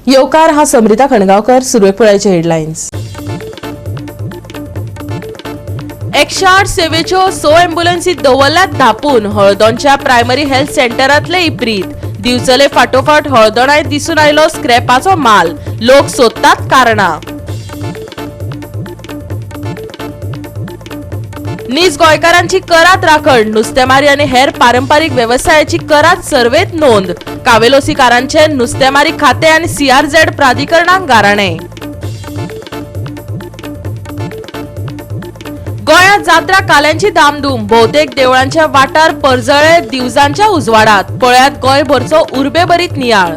येवकार हा समरिता खणगावकर. सुरवेक पळयाचे हेडलायन्स. 108 सेवेच्यो 6 एम्ब्युलन्सी दवरल्यात धापून. हळदोणच्या प्रायमरी हेल्थ सेंटरांतले इप्रीत. दिवचले फाटोफाट हळदोणाय दिसून आयलो स्क्रॅपाचो माल. लोक सोदतात कारणां. नीज गोंयकारांची करात राखण. नुस्तेमारी आनी हेर पारंपारीक वेवसायाची करात सर्वेत नोंद. कावेलोसीकारांचे नुस्तेमारी खाते आनी सीआरझेड प्राधिकरणाक गाराणे. गोंयांत जात्रा काल्यांची धामधूम. भोवतेक देवळांच्या वाठार परजळे दिवजांच्या उजवाडात. पळयात गोंयभरचो उर्बेभरीत नियाळ.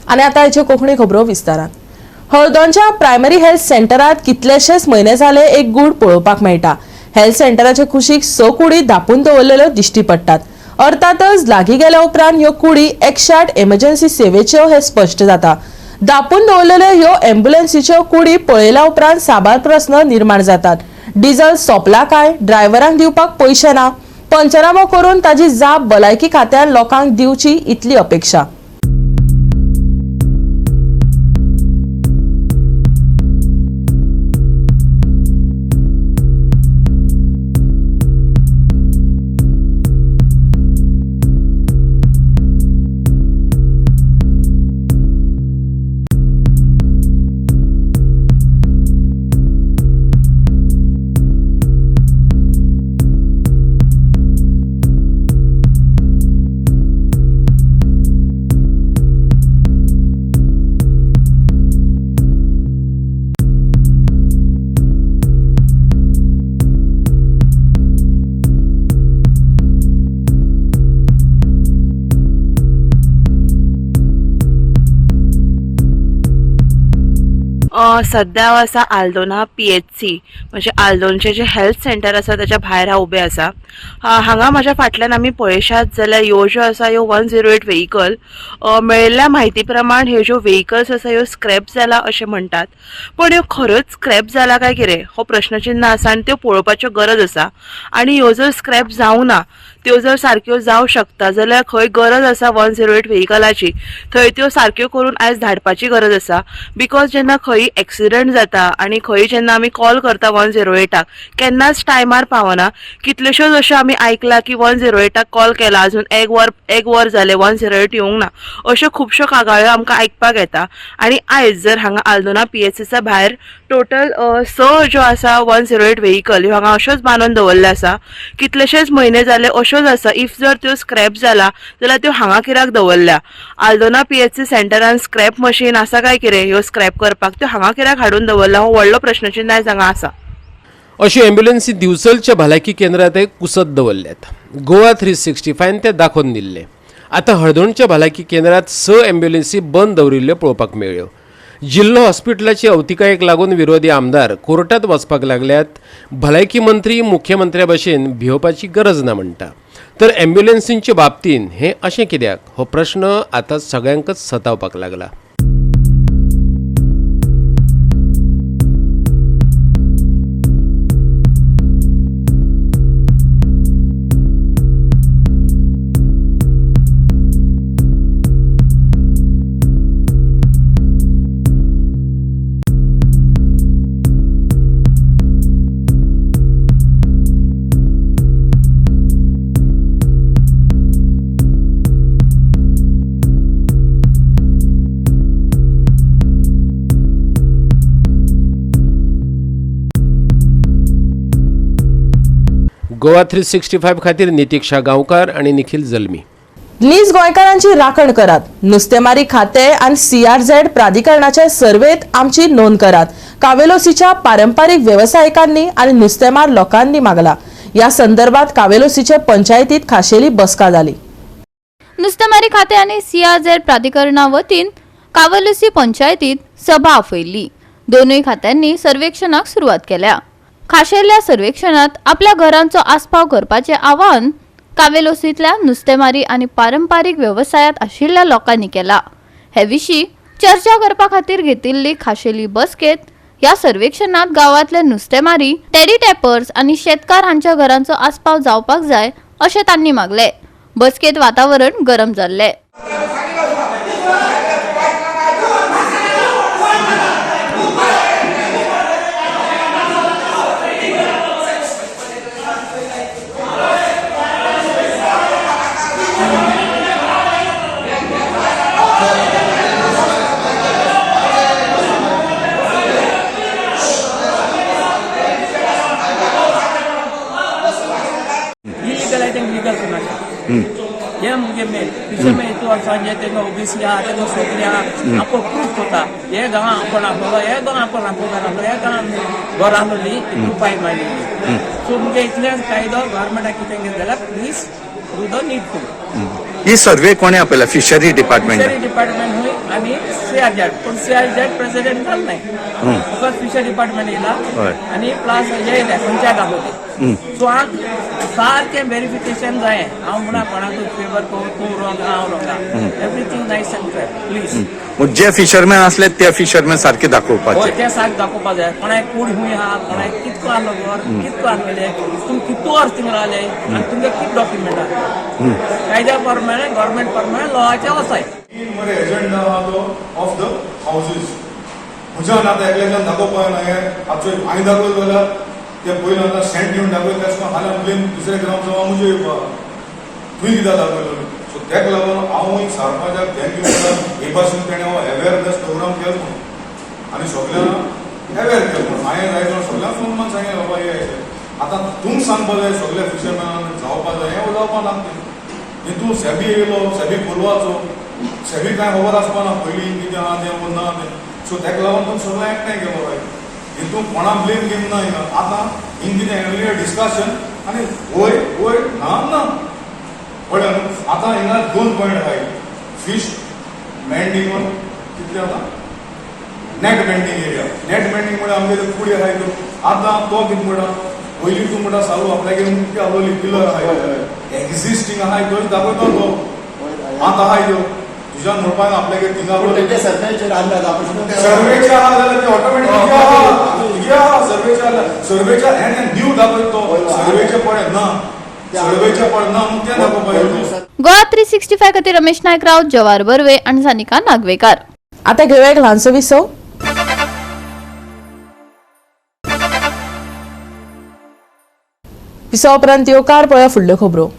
आनी आतां हेच्यो कोंकणी खबरो विस्तारान. हळदोणच्या प्रायमरी हेल्थ सेंटरात कितलेशेच म्हयने जाले एक गूढ पळोवपाक मेळटा. हेल्थ सेंटराचे कुशीक 6 कुडी धापून दवरलेल्यो दिश्टी पडटात. अर्थातच लागीं गेल्या उपरांत ह्यो कुडी 108 एमर्जन्सी सेवेच्यो हें स्पश्ट जाता. धापून दवरलेल्यो ह्यो एम्ब्युलन्सीच्यो कुडी पळयल्या उपरांत साबार प्रस्न निर्माण जातात. डिझल सोंपला काय? ड्रायव्हरांक दिवपाक पयशे ना? पंचनामो करून ताजी जाप भलायकी खात्यान लोकांक दिवची इतली अपेक्षा. सध्या हांव आसा आल्दोना PHC, म्हणजे आल्दोनचें जें हेल्थ सेंटर आसा ताच्या भायर हांव उबें आसा. हांगा म्हाज्या फाटल्यान आमी पळयशात जाल्यार ह्यो ज्यो आसा ह्यो 108 व्हेकल. मेळिल्ल्या म्हायती प्रमाण ह्यो ज्यो व्हेकल्स आसा ह्यो स्क्रॅप जाला अशें म्हणटात, पण ह्यो खऱ्योच स्क्रॅप जाला काय कितें हो प्रश्नचिन्ह आसा आनी त्यो पळोवपाच्यो गरज आसा. आनी ह्यो जर स्क्रॅप जावना ना, त्यो जर सारक्यो जावं शकता जाल्यार खंय गरज आसा 108 व्हेकलाची थंय त्यो सारक्यो करून आयज धाडपाची गरज आसा. Because जेन्ना खंय एक्सिडंट जाता आनी खंय जेन्ना आमी कॉल करता 108 केन्नाच टायमार पावना. कितल्योश्योच अश्यो आमी आयकलां की 108 कॉल केला, अजून एक वर जालें 108 येवंक ना, अश्यो खुबश्यो कागाळ्यो आमकां आयकपाक येता. आनी आयज जर हांगा आल्दोना PHCच्या भायर टोटल 6 ज्यो आसा 108 व्हेकल ह्यो हांगा अश्योच बांदून दवरल्यो आसा. कितलेशेच म्हयने जाले अश्योच आसा. If जर त्यो स्क्रॅप जाला जाल्यार त्यो हांगा कित्याक दवरल्या? आल्दोना PHC सेंटरान स्क्रॅप मशीन आसा काय कितें ह्यो स्क्रॅप करपाक? त्यो हांगा कित्याक हाडून दवरला हो व्हडलो प्रश्नचिन्ह आयज हांगा आसा. अश्यो एम्ब्युलन्सी दिवचलच्या भलायकी केंद्रात कुसत दवरल्यात. गोवा 365 ते दाखोवन दिल्ले. आतां हळदोणच्या भलायकी केंद्रात 6 एम्ब्युलन्सी बंद दवरिल्ल्यो पळोवपाक मेळ्ळ्यो. जिल्लो हॉस्पिटलाचे अवतिकायेक लागून विरोधी आमदार कोर्टात वचपाक लागल्यात. भलायकी मंत्री मुख्यमंत्र्या भशेन भियोवपाची गरज ना म्हणटा, तर एम्ब्युलन्सींचे बाबतीन हें अशें कित्याक हो प्रश्न आतां सगळ्यांकच सतावपाक लागला. गोवा 365 खातीर नितीक्षा गांवकार आनी निखील जल्मी. नीज गोंयकारांची राखण करात. नुस्तेमारी खाते आनी सीआरझेड प्राधिकरणाच्या सर्वेत आमची नोंद करात. कावेलोसीच्या पारंपारीक वेवसायिकांनी आनी नुस्तेमार लोकांनी मागला. या संदर्भात कावेलोसीचे पंचायतीत खाशेली बसका जाली. नुस्तेमारी खाते आनी सीआरझेड प्राधिकरणा वतीन कावलुसी पंचायतीत सभा आपयल्ली. दोनूय खात्यांनी सर्वेक्षणाक सुरवात केल्या. खाशेल्या सर्वेक्षणात आपल्या घरांचो आस्पाव करपाचें आवाहन कावेलोसींतल्या नुस्तेमारी आनी पारंपारीक वेवसायांत आशिल्ल्या लोकांनी केला. हे विशीं चर्चा करपा खातीर घेतिल्ली खाशेली बसकेत ह्या सर्वेक्षणात गांवांतले नुस्तेमारी, टेडी टॅपर्स आनी शेतकार हांच्या घरांचो आस्पाव जावपाक जाय अशें तांणी मागलें. बसकेत वातावरण गरम जाल्लें. नाका. हे मुगे मेन फिशरमॅन हितू वचोन तेंका ओबीसी आहा, तेंका सगळीं आहा, आपण प्रूफ कोता हे गांवां आपण आसलो, हे गांवां आपण आपोवपाक आसलो, हे गांवां घर आसलोली रुपाय मारलेली. सो मुगे इतलेंच कायदो गव्हर्मेंटाक कितें कितें जाल्यार please do the needful. he survey कोणे आपयला? Fishery department? फिशरी डिपार्टमेंट हुंय आनी सीआरझेड, पूण सीआरझेड प्रेसिडेंट जाल नाय, फकत फिशरी डिपार्टमेंट येयला. आनी प्लस हे येयले, पंचायत आसलोली. सो हांव सारकें वेरिफिकेशन जाय. हांव म्हणा कोणाकूय फेवर करूं, तूं रोंग हांव wrong, everything nice and fair please. Mug J fisherman असले ते फिशरमॅन सारखे दाखोवपाचे. हय, ते सारकें दाखोवपा जाय, कोणाक कूड खूंय आहा, कोणाक कितको आहलो घर, कितको आहलेले, तुमी कितू वर्स थिंगा रावले आनी तुमगे कितें डॉक्युमेंट आहा, कायद्या प्रमाणे, गव्हर्मेंट प्रमाणे, लॉच्या वचाय. मेन मरे एजेंडा आहा तो ऑफ the houses. म्हज्यान आतां एकल्याच्यान दाखोवपाक ना हें. आमचो हांवें दाखयलो जाल्यार ते पयलीं आतां सेंट दिवन दाखयता, तेश करून हाल्यान ब्लेम दुसऱ्या ग्रामसभा म्हजे येवपा, तुवें कित्याक दाखयलो. सो तेका लागून हांवूय सरपंचाक thank you म्हणटा, हे भाशेन तेणें हो अवेरनेस प्रोग्राम केलो म्हणून आनी सगल्यांक अवेर केलो म्हणून. हांवें जाय जाल्यार सगल्यांक फोन मारून सांगलें, बाबा हे अशें आतां तुमकां सांगपा जाय, सगल्या फिशरमॅनान जावपा जाय, हें जावपा ना तें. हितून सेबी येयलो, सेबी कोलवाचो, सेबी कांय खबर आसपा ना पयलीं कितें आहा तें ना तें. सो तेका लागून तुमी सगळें एकठांय केलो जाय. हितून कोणा ब्लेम गेम ना हिंगा. आतां हिंग कितें डिस्कशन आनी वय वय ना ना कळ्ळें न्हू. आतां हिंगा दोन पॉयंट आहाय, फीश मॅन्डींग कितलें आतां net mending area. Net mending म्हळ्यार आमगे ते कुडी आहाय त्यो. आतां तो कितें म्हणटा, पयलीं तूं म्हणटा सालू आपल्यागेर मुख्य आसलोली पिलर आहाय, एक्झिस्टींग आहाय, तोच दाखयतो तो. आतां आहाय त्यो तुज्यान म्हणपाक आपल्यागेर थिंगा तेंच्या सर्वेचेर अंदाज आपण सर्वेचे आहा जाल्यार ते ऑटोमॅटिक तुगे आहा. सर्वेचे आहा, सर्वेच्या हें न्यू दाखयतो, सर्वेचे पळय ना, सर्वेचे पळय ना, मग ते दाखोवपाक येतो. गोवा 365 खातीर रमेश नायक राऊत, जवाहर बर्वे आनी सानिका नागवेकार. आता घेवया एक ल्हानसो विसव. विसवा उपरांत येवकार. पळया फुडल्यो खबरो.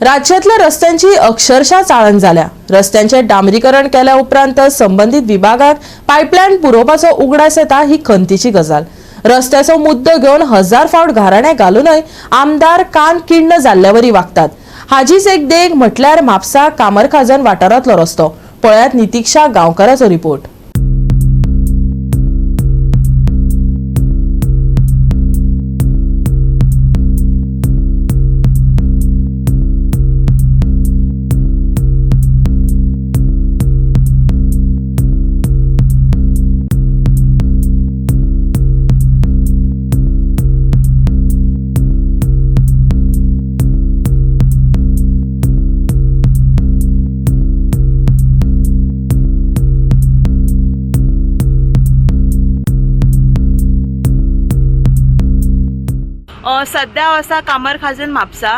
राज्यांतल्या रस्त्यांची अक्षरशः चाळण जाल्या. रस्त्यांचें डांबरीकरण केल्या उपरांत संबंदीत विभागाक पायपलायन पुरोवपाचो उगडास येता ही खंतीची गजाल. रस्त्याचो मुद्दो घेवन हजार फावट घाराणें घालूनय आमदार कान किण्ण जाल्ल्यावरी वागतात. हाजीच एक देख म्हटल्यार म्हापसा कामरखाजन वाठारांतलो रस्तो. पळयात नितिक्षा गांवकाराचो रिपोर्ट. सध्या हांव आसा कामरखाजन म्हापसा,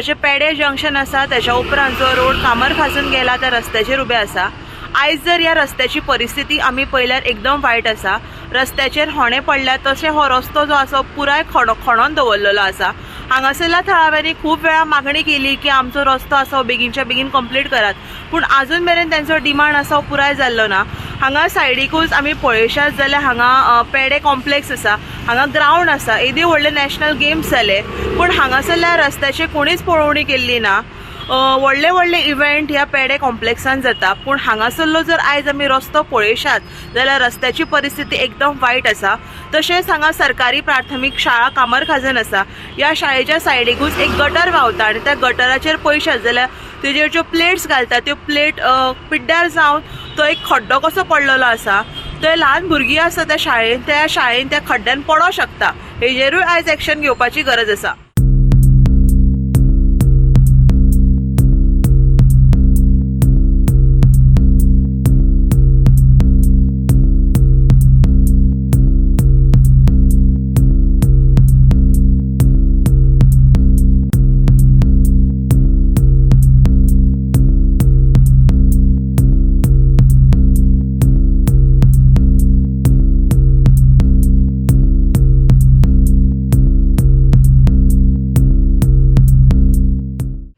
जे पेडे जंक्शन आसा त्याच्या उपरांत जो रोड कामरखाजन गेला त्या रस्त्याचेर उबे आसा. आयज जर ह्या रस्त्याची परिस्थिती आमी पळयल्यार एकदम वायट आसा. रस्त्याचेर होणे पडल्या, तशें हो रस्तो जो आसा पुराय खणोन दवरलेलो आसा. हांगासरल्या थळाव्यांनी खूब वेळा मागणी केली की आमचो रस्तो आसा हो बेगीनच्या बेगीन कंप्लीट करात, पूण आजून मेरेन तेंचो डिमांड आसा हो पुराय जाल्लो ना. हांगा सायडीकूच आमी पळयशात जाल्यार हांगा पेडे कॉम्प्लेक्स आसा, हांगा ग्रावंड आसा, येदे व्हडले नॅशनल गेम्स जाले, पूण हांगासरल्या रस्त्याची कोणीच पळोवणी केल्ली ना. व्हडले व्हडले इव्हेंट ह्या पेडे कॉम्प्लेक्सान जाता, पूण हांगासरलो जर आयज आमी रस्तो पळयशात जाल्यार रस्त्याची परिस्थिती एकदम वायट आसा. तशेंच हांगा सरकारी प्राथमीक शाळा कामरखाजन आसा, ह्या शाळेच्या सायडीकूच एक गटर व्हांवता आनी त्या गटराचेर पळयशात जाल्यार तेजेर ज्यो प्लेट्स घालता त्यो प्लेट पिड्ड्यार जावन तो एक खड्डो कसो पडलेलो आसा. थंय ल्हान भुरगीं आसा त्या शाळेन, त्या शाळेन त्या खड्ड्यान पडोंक शकता. हेजेरूय आयज एक्शन घेवपाची गरज आसा.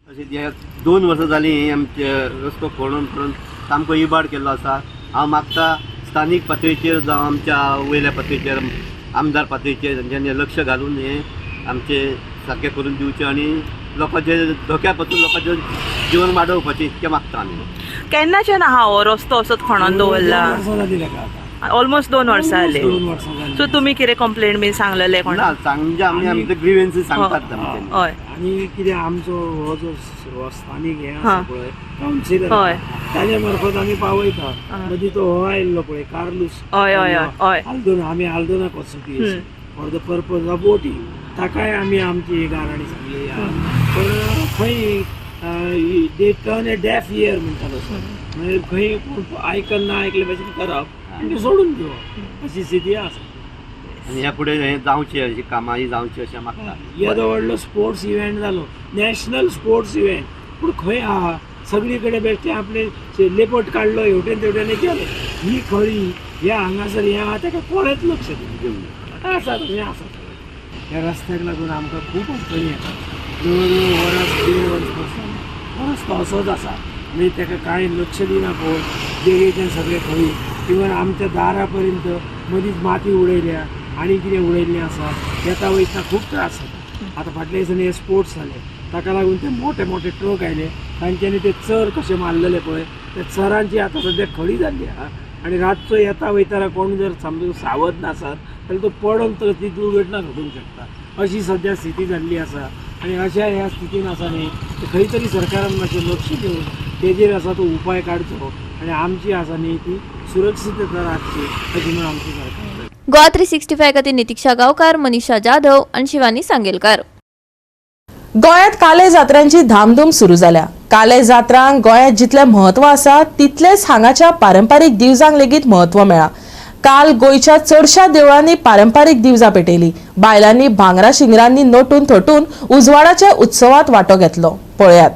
अशें 2 वर्सां जालीं आमचे रस्तो खणून खणून सामको इबाड केल्लो आसा. हांव मागता स्थानीक पातळीचेर जावं आमच्या वयल्या पातळीचेर, आमदार पातळीचेर तेंच्यांनी लक्ष घालून हें आमचें सारकें करून दिवचें आनी लोकांचे धोक्या पासून लोकांचे जिवन वाडोवपाचें इतकें मागता आमी. केन्नाच्यान आहा हो रस्तो असोच खणोन दवरला? ऑलमोस्ट 2 वर्सां जाली. सो तुमी कितें कंप्लेंट बीन सांगलेले कोणा? ना सांगचे आमी आमचे ग्रिव्हन्सीस सांगतात. हय. आनी कितें आमचो हो जो स्थानीक हें आसा पळय कावन्सिलर ताजे मार्फत आमी पावयता. मदीं तो हो आयिल्लो पळय कार्लूस, हय हय हय, आल्दोना, आमी Aldona constituency for the purpose of voting ताकाय आमी आमची गाराणी सांगली. पूण खंय they turn a deaf ear म्हणटा तसो, म्हणजे खंय कोण आयकल ना आयकले भशेन करप आनी सोडून दिवप अशी स्थिती आसा. आनी ह्या फुडें हें जावचें, अशी कामां ही जावची अशें मागता. येदो व्हडलो स्पोर्ट्स इव्हेंट जालो, नॅशनल स्पोर्ट्स इव्हेंट, पूण खंय आहा सगळी कडेन बेश्टे आपले लेपट काडलो हेवटेन तेवटेन गेले. ही खरी ह्या हांगासर हें आहा ताका कोणेच लक्ष दिवना. आसा तशें आसा. ह्या रस्त्याक लागून आमकां खूब अडचणी येता. जवळ जवळ वरस 1.5 वर्स पासून हो रस्तो असोच आसा, म्हणजे ताका कांय लक्ष दिना कोण. देगेच्यान सगळे खळी इवन आमच्या दारा पर्यंत मदींच माती उडयल्या आनी कितें उडयल्लें आसा. येता वयतना खूब त्रास जाता. आतां फाटल्या दिसांनी हे स्पोर्ट्स जाले ताका लागून ते मोठे मोठे ट्रक आयले, तांच्यांनी ते चर कशे मारलेले पळय त्या चरांची आतां सद्या खळी जाल्ली आहा. आनी रातचो येता वयतना कोण जर समजून सावध नासत जाल्यार तो पडोन तर ती दुर्घटना घडूंक शकता अशी सद्या स्थिती जाल्ली आसा. आनी अशा ह्या स्थितीन आसा न्ही खंय तरी सरकारान मातशें लक्ष दिवन तेजेर आसा तो उपाय काडचो आनी आमची आसा न्ही ती सुरक्षितता राखची अशी म्हणून आमची सरकार. गोवा 365 खातीर नितीक्षा गांवकार, मनीषा जाधव आनी शिवानी सांगेलकार. गोंयांत काले जात्रांची धामधूम सुरू जाल्या. काले जात्रांक गोंयांत जितलें म्हत्व आसा तितलेंच हांगाच्या पारंपारीक दिवजांक लेगीत म्हत्व मेळ्ळां. काल गोंयच्या चडशा देवळांनी पारंपारीक दिवजां पेटयली. बायलांनी भांगरा शिंगरांनी नटून थटून उजवाडाच्या उत्सवात वांटो घेतलो. पळयात.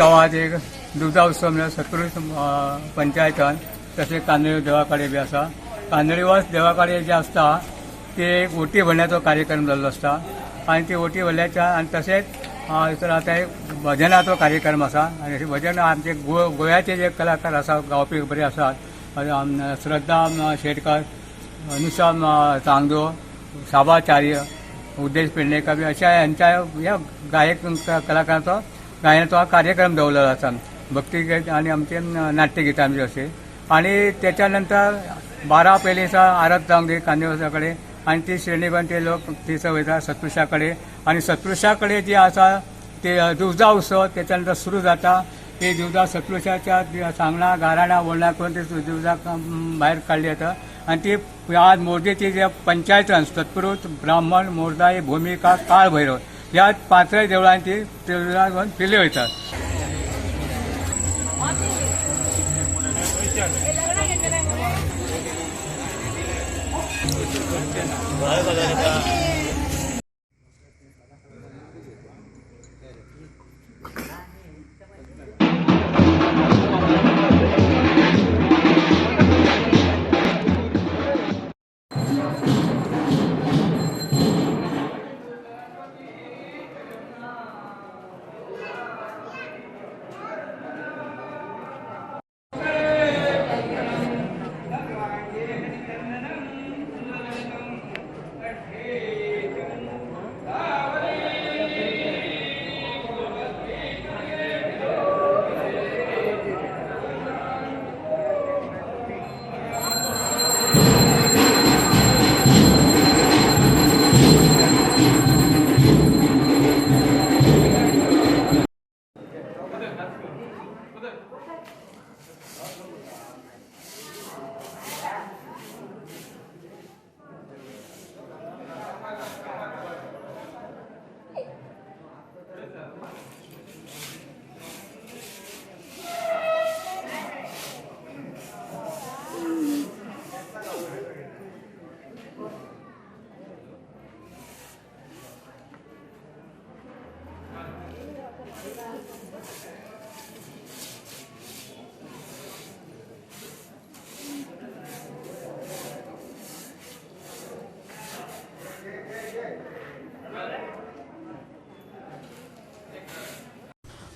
गांवांत एक दिवजा उत्सव म्हळ्यार सत्तरूच पंचायतान तशें कांदळी देवा कडेन बी आसा. कांदळीवास देवा कडेन जे आसता ते एक ओटी भरण्याचो कार्यक्रम जाल्लो आसता आनी ती ओटी भरल्याच्या आनी तशेंच तर आतां एक भजनाचो कार्यक्रम आसा आनी भजन आमचे गोव्याचे जे कलाकार आसा गावपी बरे आसात, श्रद्धा शेटकर, अनुषा चांगदो, शाबाचार्य, उद्देश पेडणेकर बी अशा ह्यांच्या ह्या गायक कलाकारांचो गायनाचो कार्यक्रम दवरलेलो आसा. भक्तिगीत आनी आमचे नाट्यगितां बी अशे. आनी त्याच्या नंतर 12 पयलीं दिसा आरत जावंक दी कांदळीवासा कडेन आनी ती श्रेणी करून ते लोक थंयसर वयता सत्पुरुषा कडेन आनी सत्पुरुषा कडेन जी आसा ते दिवजा उत्सव त्याच्या नंतर सुरू जाता. ते दिवजा सत्पुरुषाच्या सांगणा गाराणा वळणा करून ते दिवजा भायर काडली जाता आनी ती आज मोर्जेची जे पंचायत सत्पुरुष ब्राह्मण मोर्दाई भूमिका काळ भैरव ह्या पांचय देवळांनी ती देवळां घेवन फिरले वयतात.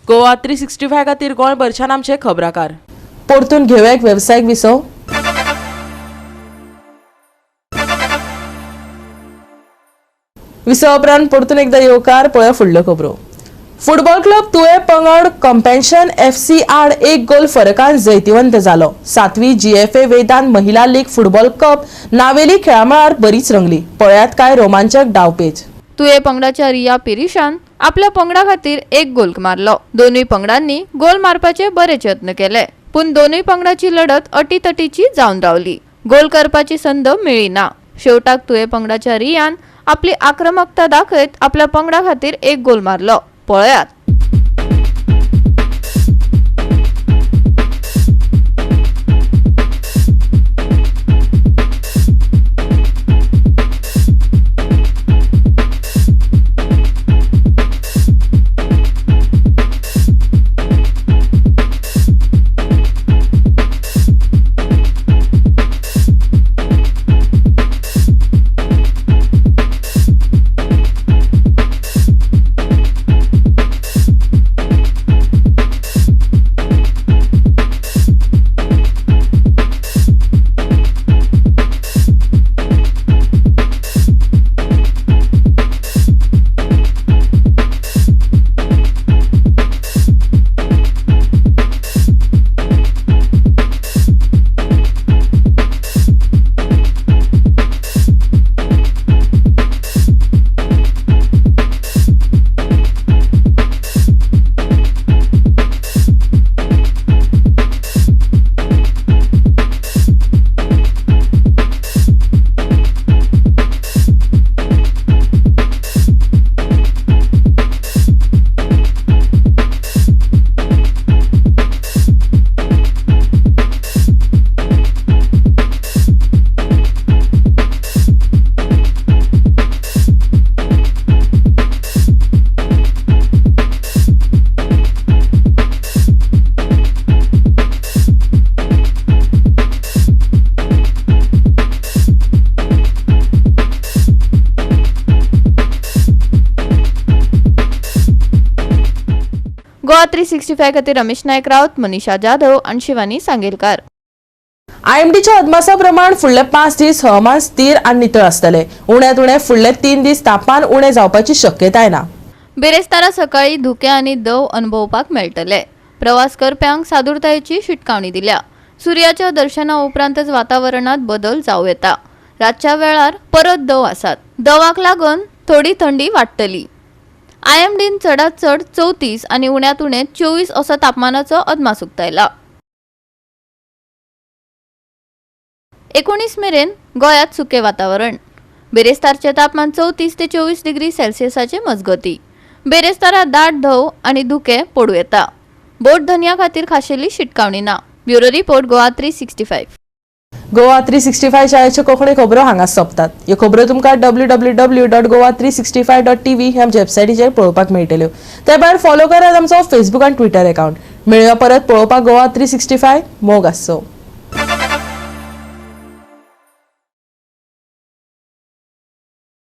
गोवा 365 खातीर गोंयभरच्यान आमचे खबराकार. परतून घेवया एक वेवसायीक विसव. विसवा उपरांत परतून एकदा येवकार. पळया फुडल्यो खबरो. फुटबॉल क्लब तुये पंगड कॉम्पेन्शन FC आड 1 गोल फरकान जैतिवंत जालो. 7वी GFA Vedanta महिला लीग फुटबॉल कप नावेली खेळामळार बरीच रंगली. पळयात काय रोमांचक डावपेच. तुये पंगडाच्या रिया पिरिशान आपल्या पंगडा खातीर 1 गोल मारलो. दोनूय पंगडांनी गोल मारपाचे बरेच यत्न केले, पूण दोनूय पंगडाची लढत अटीतटीची जावन रावली. गोल करपाची संद मेळ्ळी ना. शेवटाक तुये पंगडाच्या रियान आपली आक्रमकता दाखयत आपल्या पंगडा खातीर 1 गोल मारलो. पळयात. गोवा 365 खातीर रमेश नायक राऊत, मनीषा जाधव आनी शिवानी सांगेलकार. आयएमडीच्या अदमासा प्रमाण फुडले 5 दीस हवामान स्थिर आनी नितळ आसतले. उण्यांत उणें फुडले 3 दीस तापमान उणें जावपाची शक्यताय ना. बिरेस्तारा सकाळी धुकें आनी दव अणभवपाक मेळटले. प्रवास करप्यांक सादुरतायेची शिटकावणी दिल्या. सुर्याच्या दर्शना उपरांतच वातावरणात बदल जावं येता. रातच्या वेळार परत दव आसात. दवाक लागून थोडी थंडी वाडटली. आयएमडीन चडात चड 34 आनी उण्यांत उणें 24 असो तापमानाचो अदमास उक्तायला. 19 मेरेन गोंयांत सुकें वातावरण. बिरेस्तारचें तापमान 34 ते 24 डिग्री सेल्सियसाचे मजगती. बिरेस्तारा दाट धव आनी धुकें पडूं येता. बोट धनया खातीर खाशेली शिटकावणी ना. Bureau report, Goa 365. Goa 365 शाळेच्यो Konkani खबरो हांगा सोंपतात. ह्यो खबरो तुमकां www.goa365.tv ह्या आमच्या वेबसायटीचेर पळोवपाक मेळटल्यो. ते भायर फॉलो करात आमचो फेसबूक आनी ट्विटर अकाउंट. मेळुया परत पळोवपाक गोवा 365. मोग आसचो.